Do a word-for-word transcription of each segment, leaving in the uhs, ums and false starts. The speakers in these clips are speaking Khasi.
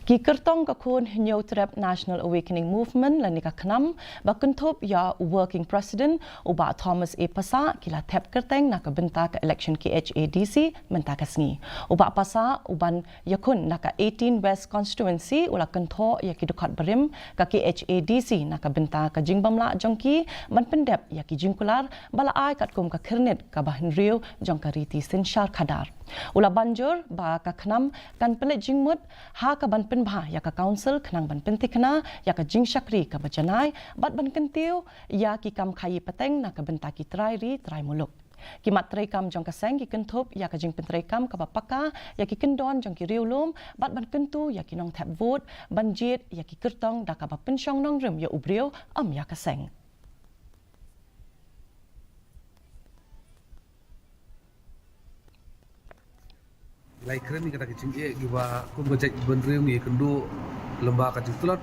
Ki kyrtong ka khun Hynñiewtrep National Awakening Movement lane ka KHNAM ba kynthup ïa u Working President u Bah Thomas A Passah ki la thep kyrteng na ka bynta ka election K H A D C mynta ka sngi. U Bah Passah uban ïakhun na ka eighteen West Constituency u la kynthoh ïa ki dkhot barim ka K H A D C na ka bynta ka jingbymlah jong ki ban pyndep ïa ki jingkular ba la ai katkum ka khyrnit kaba hynriew jong ka riti synshar khadar. U la ban jur ba ka KHNAM kan pynleit jingmut ha ka ban pynbha ïa ka Council khnang ban pyntikna ïa ka jingshakri kaba janai bad ban kyntiew ïa ki kam khaïi pateng na ka bynta ki trai ri trai muluk. Ki mat treikam jong ka seng ki kynthup ïa ka jingpyntreikam kaba paka ïa ki kyndon jong ki riewlum bad ban kyntu ïa ki nongthep vote ban jied ïa ki kyrtong da kaba pynshong nongrim ïa u briew, ym ïa ka seng. Lai kren ïa kata ka jingeh kiba kum ka jaitbynriew ngi kynduh lyngba ka jingtlot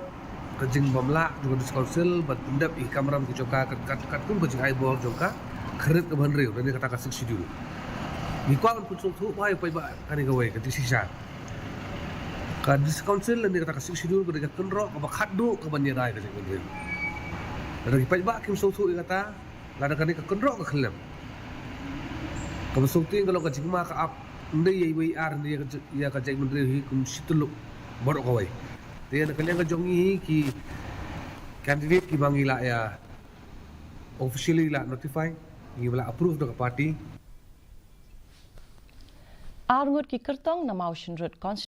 ka jingbymlah jong ka District Council ban pyndep ïa ki kamram ki jong ka kat kat kat kum ka jingai bor jong ka khyrnit kaba hynriew lane kata ka Sixth Schedule. Ngi kwah ban pynsngewthuh ba ïa paidbah kane kawei ka jingshisha. Ka District Council lane kata ka Sixth Schedule ka dei ka kynroh kaba khatduh kaban ïada ïa ka jaitbynriew. Lada ki paidbah kim sngewthuh ïa kata, lada kane ka kynroh ka khyllem, kaba sngewthuh ka long ka jingma ka ap, ym dei ïa iwei i ar, ym dei ïa ka j-, ïa ka jaitbynriew hi kum shi tyllup baroh kawei. Te na ka liang ka jong ngi hi ki candidate kiba ngi la ïa officially la notify, ngi la approve da ka party. Ar ngut ki kyrtong na Mawshynrut Constituency